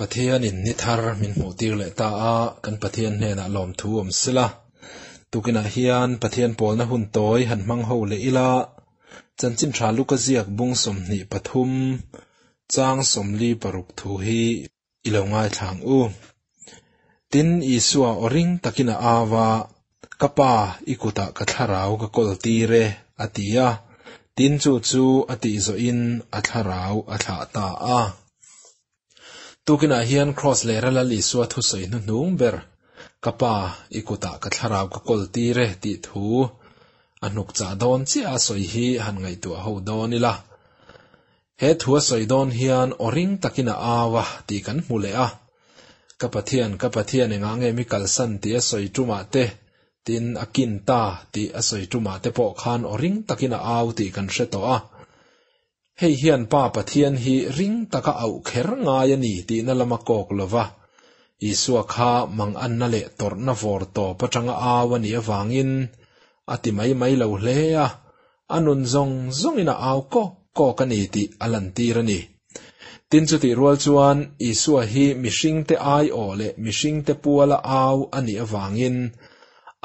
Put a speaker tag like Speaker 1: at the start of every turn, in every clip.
Speaker 1: Pathianin ni thar min hmuhtir leh ta a, kan Pathian hnenah lawmthu awm sela. Tukinah hian Pathian pawlna hun tawi han hmang ho leh ila, Chanchin Tha Luka ziak bung 23, chang 46 thu hi i lo ngaithla ang u. Tin, Isua aw ring takin a au a, Ka Pa, i kutah ka thlarau ka kawl tir e, a ti a. Tin, chu chu a tih zawhin a thlarau a thlah ta a. Tukinah hian Kraws leh Ralal Isua thusawi hnuhnung ber, Ka Pa, i kutah ka thlarau ka kawl tir e, tih thu a hnukchah dawn chiah a sawi hi han ngaihtuah ho dawn ila. He thu a sawi dawn hian aw ring takin a au a tih kan hmu leh a. Ka Pathian, ka Pathian engah nge mi kalsan tih a sawi tumah te, tin a kin ta tih a sawi tumah te pawh khan aw ring takin a au tih kan hre tawh a. Hei hian Pa Pathian hi ring taka auh kher ngai a ni tihna lama kawk lo va, Isua kha manganna leh tawrhna vawr tawp atanga au a nih avangin a ti mai mai lo hle a, a nun zawng zawngin a au kawk kawk a ni tih a lantir a ni. Tin chutih rual chuan Isua hi mihringte aiawh leh mihringte puala au a nih avangin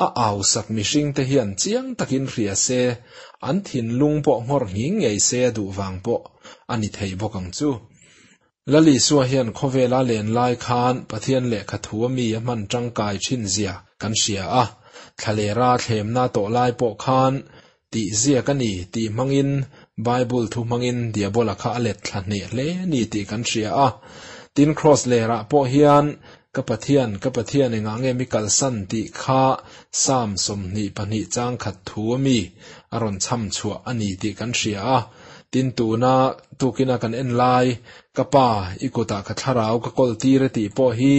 Speaker 1: A ausak mihringte hian chiang takin hria se, an thinlung pawh nghawr nghing ngei se a duh vang pawh a ni thei bawk ang chu. Lal Isua hian khawvela len lai khan Pathian lehkha thu a mi a hman tangkai thin zia kan hria a, thlalera thlemna tawh lai pawh khan tih ziak a ni tih hmangin Bible thu hmangin Diabola kha a let thla hneh hle ni tih kan hria a. Tin Kraws lerah pawh hian Ka Pathian, ka Pathian engah nge mi kalsan tih kha Psalm 22 chang khat thu a mi a rawn chham chhuah a ni tih kan hria a. Tin tuna tukina kan en lai Ka Pa, i kutah ka thlarau ka kawl tir e tih pawh hi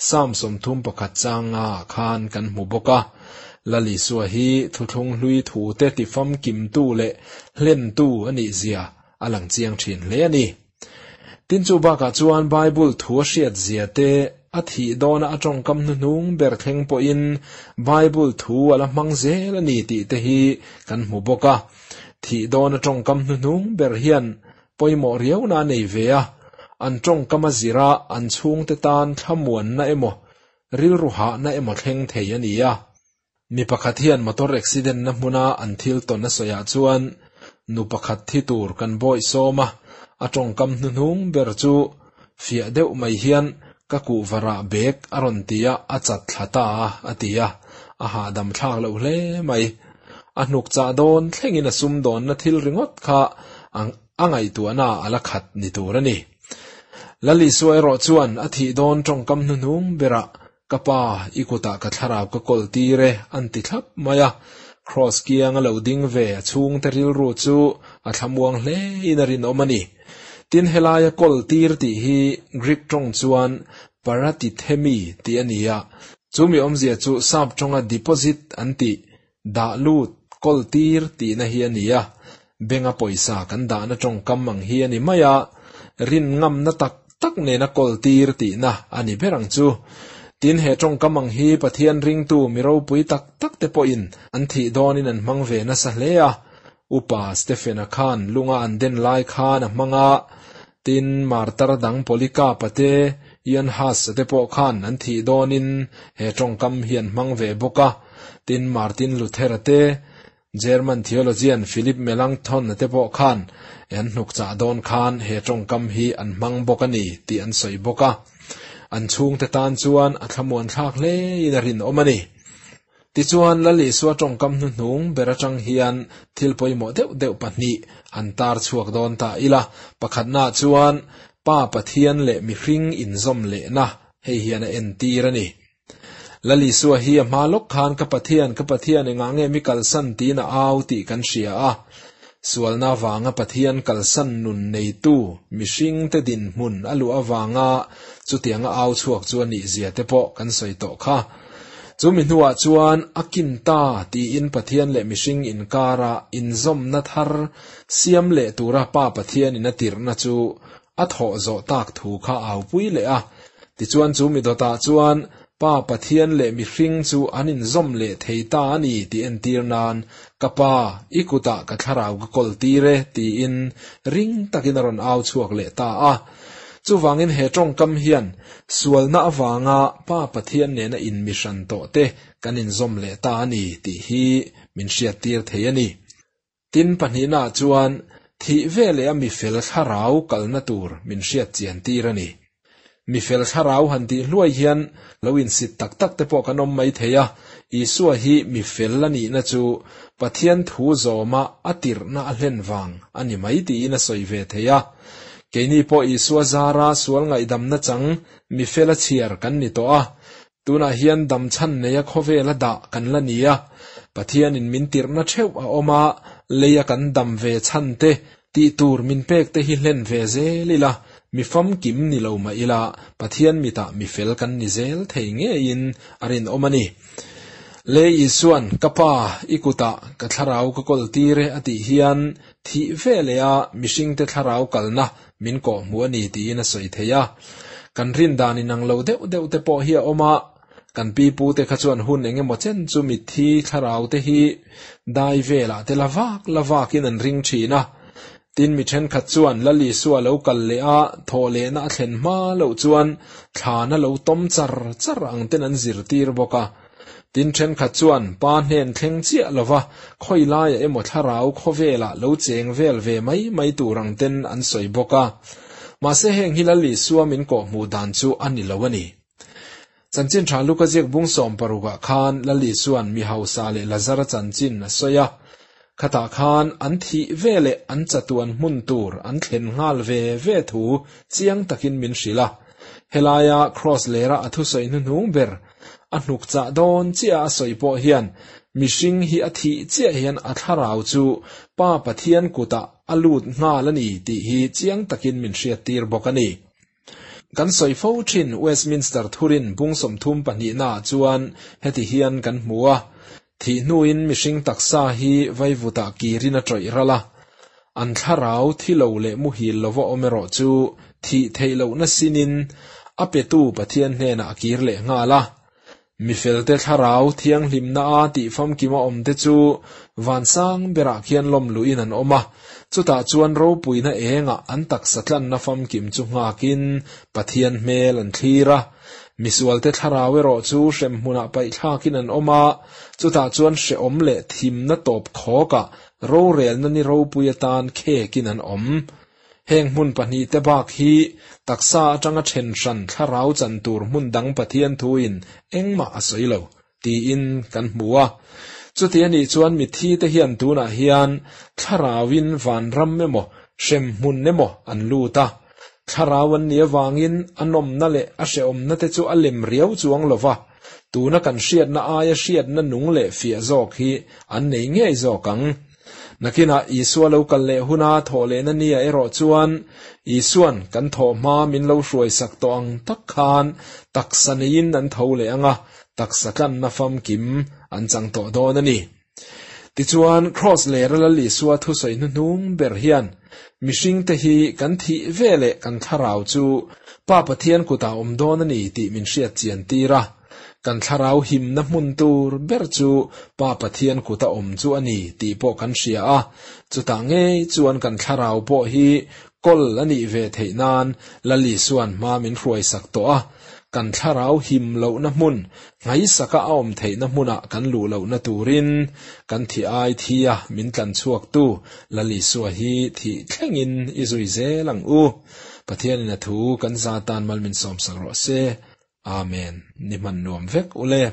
Speaker 1: Psalm 31 chang nga ah khan kan hmu bawk a. Lal Isua hi thuthlung hlui thute tifamkimtu leh hlentu a nih zia a lang chiang thin hle a ni. Tin chu bakah chuan Bible thu a hriat zia te, a thih dawna a tawngkam hnuhnung ber thleng pawhin Bible thu a la hmang zel a ni tih te hi kan hmu bawk a. Thih dawna tawngkam hnuhnung ber hian pawimawh riauna a nei ve a, an tawngkam a zira an chhungte tan thlamuanna emaw Rilru hahna emaw thleng thei a ni a. Mi pakhat hian motor accident na hmuna an thil tawn a sawiah chuan nu pakhat thi tur kan bawih sawm a, a tawngkam hnuhnung ber chu fiah deuh mai hian ka kuhvarah bag a rawn ti a, a chat thla ta a, a ti a, a hahdam thlak loh hle mai. A hnuk chah dawn thlengin a sumdawnna thil ringawt kha a ngaihtuahna a la khat ni tur a ni. Lal Isua erawh chuan a thih dawn tawngkam hnuhnung berah, Ka Pa, i kutah ka thlarau ka kawl tir e, an ti thlap mai a. Kraws kiang a lo ding ve a chhungte rilru chu a thlamuang hlein a rinawm a ni. Tin, helaia kawl tir tih hi Greek tawng chuan paratithemi tih a ni a, chu mi awmzia chu sap tawnga deposit an tih, Dah lut, kawl tir tihna hi a ni a, benga pawisa kan dahna tawngkam ang hi a ni mai a, rin ngamna tak tak nena kawl tir tihna a ni ber ang chu. Tin, he tawngkam ang hi Pathian ringtu mi ropui tak tak te pawhin an thih dawnin an hmang ve nasa hle a, Upa Stephen-a khan lunga an den lai khan a hmang a, tin, martar dang Polycarp-a te, Ian Huss-a te pawh khan an thih dawnin he tawngkam hi an hmang ve bawk a. Tin, Martin Luther-a te, German theologian Philipp Melanchthon-a te pawh khan an hnukchah dawn khan he tawngkam hi an hmang bawk a ni tih an sawi bawk a. An chhungte tan chuan a thlamuan thlak hlein a rinawm a ni. Tichuan, Lal Isua tawngkam hnuhnung ber atang hian thil pawimawh deuh deuh pahnih han tar chhuak dawn ta ila. Pakhatnaah chuan, Pa Pathian leh mihring inzawm lehna hei hian a entir a ni. Lal Isua hi a hma lawk khan Ka Pathian, ka Pathian engah nge mi kalsan tiin a au tih kan hria a. Sualna avanga Pathian kalsan nun neitu mihringte dinhmun a luah avanga chutianga au chhuak chu a nih zia te pawh kan sawi tawh kha. Chu mi hnuah chuan a kin ta tiin Pathian leh mihring inkara inzawmna thar siam leh tura Pa Pathianin a tirhna chu a thawh zawh tak thu kha a aupui leh a. Tichuan chu mi dawtah chuan Pa Pathian leh mihring chu an inzawm leh thei ta a ni tih entir nan, Ka Pa, i kutah ka thlarau ka kawl tir e, tiin ring takin a rawn au chhuak leh ta a. Chuvangin he tawngkam hian sualna avanga Pa Pathian nena inmihran tawhte kan inzawm leh ta a ni tih hi min hriattir thei a ni. Tin, pahnihnaah chuan thih veleh a mifel thlarau kalna tur min hriat chian tir a ni. Mifel thlarau han tih hluai hian lo insit tak tak te pawh kan awm mai thei a, Isua hi mifel a nihna chu Pathian thu zawma a tirhna a hlen vang a ni mai tiin a sawi ve thei a. Keini pawh Isua zara sual ngaihdamna chang mifel a chhiar kan ni tawh a, Tunah hian dam chhan neia khawvela dah kan la ni a, Pathianin min tirhna theuh a awm a, leia kan dam ve chhan te, tih tur min pek te hi hlen ve zel ila, mi famkim ni lo mah ila, Pathian mitah mi fel kan ni zel thei ngeiin a rinawm a ni. Le Isuan, Ka Pa, i kutah ka thlarau ka kawl tir e a tih hian thih veleha mihringte thlarau kalna min kawhhmuh a ni tiin a sawi thei a. Kan rin dan inang lo deuh deuh te pawh hi a awm a, kan pi pu te kha chuan hun eng emaw chen chu mitthi thlarau te hi dai velah te la vak la vakin an ring thin a. Tin, mi thenkhat chuan Lal Isua lo kal leh a, thawh lehna a thlen hma loh chuan thlan a lo tawm char char ang ten an zirtir bawk a. Tin, thenkhat chuan pa hnen thleng chiah lova khawi laiah emaw thlarau khawvelah lo cheng vel ve mai mai tur ang ten an sawi bawk a. Mahse heng hi Lal Isua min kawhhmuh dan chu a ni lo a ni. Chanchin tha Luka ziak bung 16 ah khan Lal Isua'n mi hausa leh Lazara chanchin a sawi a. Khatah khan an thih ve leh an chatuan hmun tur an thlen nghal ve ve thu chiang takin min hrilh a. Helaia Kraws lera a thusawi hnuhnung ber a hnuk chah dawn chiah a sawi pawh hian mihring hi a thih chiah hian a thlarau chu Pa Pathian kutah a lut nghal a ni tih hi chiang takin min hriattir bawk a ni. Kan sawi fo thin Westminster thurin bung 30 pahnihnaah chuan heti hian kan hmu a, Thih hnuin mihring taksa hi vaivutah kirin a tawih ral a, an thlarau thi lo leh muhil lova awm erawh chu thih theih lohna sinin a petu Pathian hnenah a kir leh nghal a. Mifelte thlarau thianghlimna a tih famkima awmte chu vansang berah khian lawm luhin an awm a, chutah chuan ropuina engah an taksa tlanna famkim chu nghakin Pathian hmel an thlir a. Misualte thlarau erawh chu hremhmunah paihthlakin an awm a, chutah chuan hrehawm leh thimna tawp khawkah rorelna ni ropui atan khekin an awm. Heng hmun pahnihte bak hi taksa atanga then hran thlarau chan tur hmun dang Pathian thuin engmah a sawi lo, tiin kan hmu a. Chuti a nih chuan mitthite hian tunah hian thlarauin vanram emaw hremhmun emaw an lut a. Thlarau an nih avangin a nawmna leh a hrehawmna te chu a lem riau chuang lo va, tuna kan hriatna aia hriatna nung leh fiah zawk hi an nei ngei zawk ang. Nakinah Isua lo kal leh huna thawh lehna nia erawh chuan Isuan kan thawh hma min lo hruaisak tawh ang tak khan taksa neiin an tho leh ang a, taksa tlanna famkim an chang tawh dawn a ni. Tichuan, Kraws lera Lal Isua thusawi hnuhnung ber hian mihringte hi kan thih ve leh kan thlarau chu Pa Pathian kutah awm dawn a ni tih min hriat chian tir a. Kan thlarau himna hmun tur ber chu Pa Pathian kuta awm chu a ni tih pawh kan hria a, chutah ngei chuan kan thlarau pawh hi kawl a nih ve theih nan Lal Isua'n hma min hruaisak tawh a, kan thlarau him lohna hmun, nghaisaka a awm theihna hmunah kan luh lohna turin kan thih ai thi a min tlan chhuaktu Lal Isua hi thih thlengin i zui zel ang u. Pathianin a thu kan za tan mal min sawmsak rawh se. Amen. Ni hman nuam vek ule.